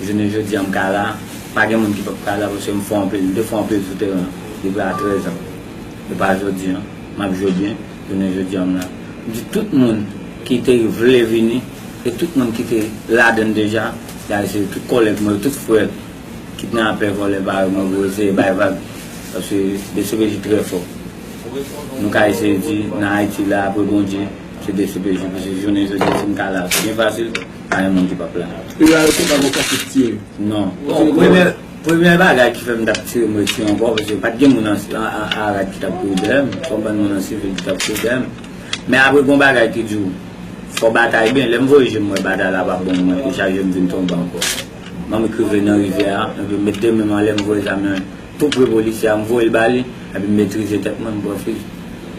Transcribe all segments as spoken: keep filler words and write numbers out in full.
Jounen jodi a, m ka la, pa gen moun ki p ap ka la, paske m fò anpil, m te fò anpil sou teren an depi a trèz an. E pa jodi a, m ap jwe byen, jounen jodi a, m la. M di tout moun ki te vle vini, e tout moun ki te ladann deja, y a eseye, tout kòlèg mwen yo, tout frè, kidnapè, vòlè, parèy mwen, pou eseye bay vag. Paske D C P J trè fò. Nou ka eseye di, nan Ayiti la, apre Bondye, se D C P J, paske jounen jodi a, si m ka la, se byen fasil, pa gen moun ki p ap la. E la, yo te pa gon fasil tire. Non. Bon, premye, premye bagay ki fè m t ap tire, m retire ankò, paske pa t gen moun an, an, an, an rad ki t ap kouri dèyè m, se yon bann moun an sivil ki t ap kouri dèyè m. Men apre, gon bagay ki di w, fò batay byen, lè m voye je m, m wè batay la p ap bon, mwen, e chaje m vin tonbe ankò. Ban m rive nan rivyè a, epi m met de men m anlè, m voye zam nan tou pre polisye a, m voye l ba li, epi m metrize tèt mwen, m pran fizi.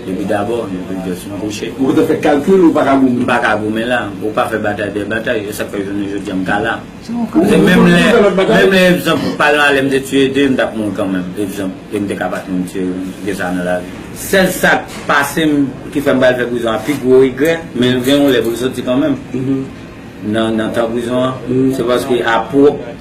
Depi dabò, depi jès m kouche. Ou te fè kalkil, ou pa ka goumen. M pa ka goumen la. Ou pa fè batay dèyè batay. E sa k fè jounen jodi a m ka la. Se menm lè, menm lè, egzanp, pa nan alè m te tiye de, m t ap mouri kanmenm. Egzanp, e m te ka pa t menm tiye, m gen sa nan lavi. Sèl sa k pase m, ki fè m pral fè prizon a, pi gwo regrè, men gen yon lè pou l soti kanmenm. Nan, nan tan prizon an, se paske a pwòp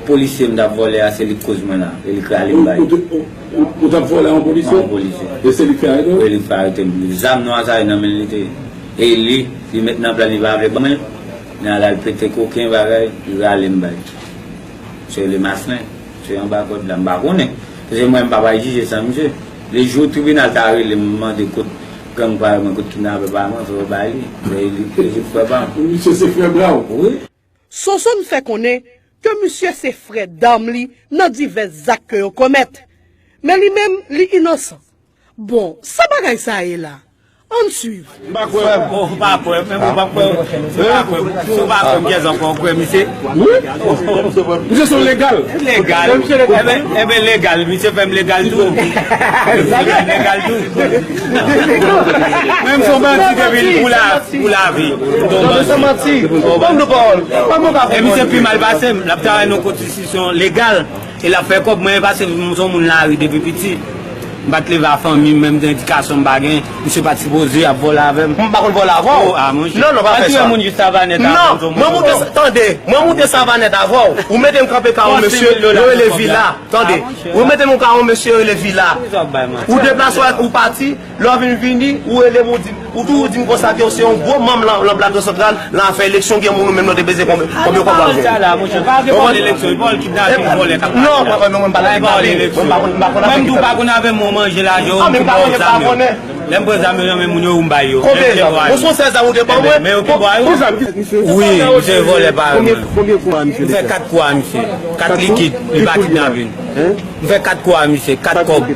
polisye m t ap vòlè a, se li k koz mwen la, e li k rale m bay. Ou, ou, ou, ou t ap vòlè yon polisye? Yon polisye. E se li k fè arete w? E li k fè arete m. Zam nwa sa e nan men l li te ye. E li, li met nan plan, li pa vle ban mwen. Men al, al pete koken bagay, li rale m bay. Se rele Maslin. Se anba kòd la, m pa konnen. Paske mwen, m pa pral jije san misye. Le jou tribinal ta rele m, mande kot gang pa mwen, kot kidnapè pa mwen, fò yo bay li. Se li, se li frè pa m. Misye se frè Blaw. Wi. Sonson fè konnen ke misye se frè Darmly nan divès zak ke yo komèt. Men li menm, li inosan. Bon, sa bagay sa ye la? Ann swiv. M pa kwè. Bon, ou pa kwè, men ou pa kwè. Si ou pa kwè, si ou pa kwè, m kyèz ankò, ou kwè misye? Wi. Misye se yon legal. Legal. Enben, enben, legal. Misye fè m legal tou. Misye fè m legal tou. Menm si yon bandi depi pou la, pou lavi. Pou yon bandi. Sa manti. Ban m yon pawòl. Ban m yon pawòl. E misye pi mal pase m. L ap travay nan konstitisyon legal. E l ap fè kòb. Mwen, pase m se yon moun lari depi piti. M pa t leve a fanmi m, menm edikasyon m pa gen. Misye pa t sipoze ap vòlè avè m. M pa konn vòlè avè w. Oh, ah, monchè. Non, non, pa fè sa. Moun jis Savanèt avè m. Non, mwen moute, tande, mwen moute Savanèt avè w. Ou mete m kanpe ka yon mesye, yo rele Vila. Tande, ou mete m ka yon mesye, yo rele Vila. Ou deplase w, ou pati, lè w vin vini, ou rele m, ou di m, ou toujou di m konsa ke w se yon gwo manm nan, nan Plato Santral, nan afè eleksyon, gen moun ou menm nou te peze konbyen, konbyen kòb w ap jwenn. Sa la, monchè, pa gen pawòl eleksyon, pawòl kidnaping, vòlè k ap pale la. Non, non, non, mwen pa nan pawòl eleksyon. Mwen m tou pa konn avè m, mwen manje lajan yo, m tou ba yo zam yo. Lè m pran zam yo nan men moun yo, m bay yo. Konbyen zam? Ou se yon sèl zam ou te ban mwen? Men yo ki ba yo. Wi, misye vòlè pa mwen. Konbyen kou a misye te fè? M fè kat kou a misye. Kat likid, li pa kidnape m. M fè kat kou a misye, kat kòb,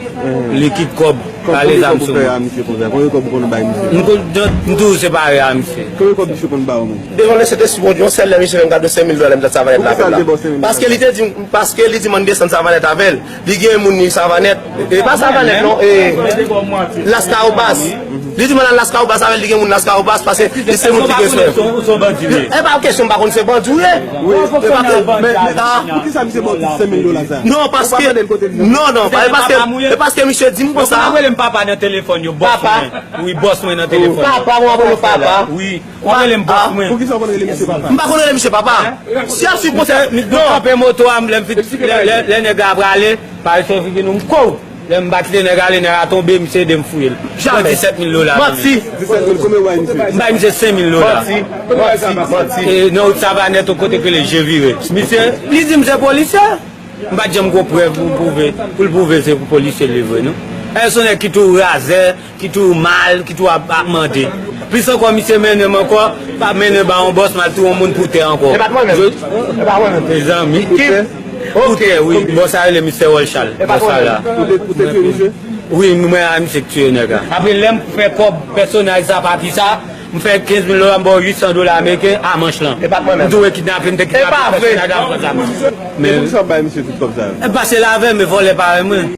likid kòb, pale zam sou mwen. Konbyen kòb ou fè a misye konsa? Konbyen kòb ou konn bay misye? M toujou separe a misye. Konbyen kòb misye konn ba ou menm? Devan mesye te sipòte yon sèl lè misye fè m kado senk mil dola, m t ap Savanèt la. Paske li te di m, paske li di m ann desann Savanèt avè l. Li gen moun li Savanèt. E pa Savanèt non, e Las Caobas. Li di m al Las Caobas avè l, li gen moun Las Caobas, paske li se moun ki gen swen. Ou se yon bandi, wi. E pa kesyon m pa konn se bandi ou ye. Wi, e pa ke, men, men, ah. Poukisa misye ba w tout senk mil dola sa? Non, paske, non, non, pa, e paske, e paske misye di m konsa. Yo konn rele m papa nan telefòn yo, bòs mwen. Wi, bòs mwen nan telefòn. Papa, mwen rele papa. Wi. Ou rele m bòs mwen. Poukisa ou konn rele misye papa? M pa konn rele misye papa. Si ap swiv konsèy, nou kanpe moto a, lè m fin, lè, lè, lè nèg la prale, pa eseye figi nou, m kou. Lè m bat li, nèg la, nèg la tonbe, misye ede m fouye l. Jamè. Disèt mil dola. Manti. Disèt mil, konbyen ou bay misye? M bay misye senk mil dola. Manti. Manti. Manti. E nan wout Savanèt, yon kote k rele Je Vire. Misye, li di m se polisye. M pa t janm gon prèv pou pwouve, pou l pwouve se polisye li vre, non. E se yon nèg ki toujou razè, ki toujou mal, ki toujou ap, ap mande. Plis ankò, misye mennen m ankò, pa mennen ba yon bòs, m al touye yon moun pou tè ankò. E pa t mwen menm. E pa mwen menm. Mezanmi. Ki? Pou tè, wi. Bòs sa rele Mistè Wòlchal. Bòs sa la. Ou te, ou te touye misye? Wi, mwen a misye k touye nèg la. Apre, lè m fè kòb pèsonaj sa, papi sa, m fè kenz mil dola, m ba w uit san dola ameriken a manch lan. E pa t mwen menm. M tou wè kidnape, m te kidnape pèsonaj la, m pran sa. Men poukisa w bay misye tout kòb sa yo? E pase l avè m, e vòlè parèy mwen.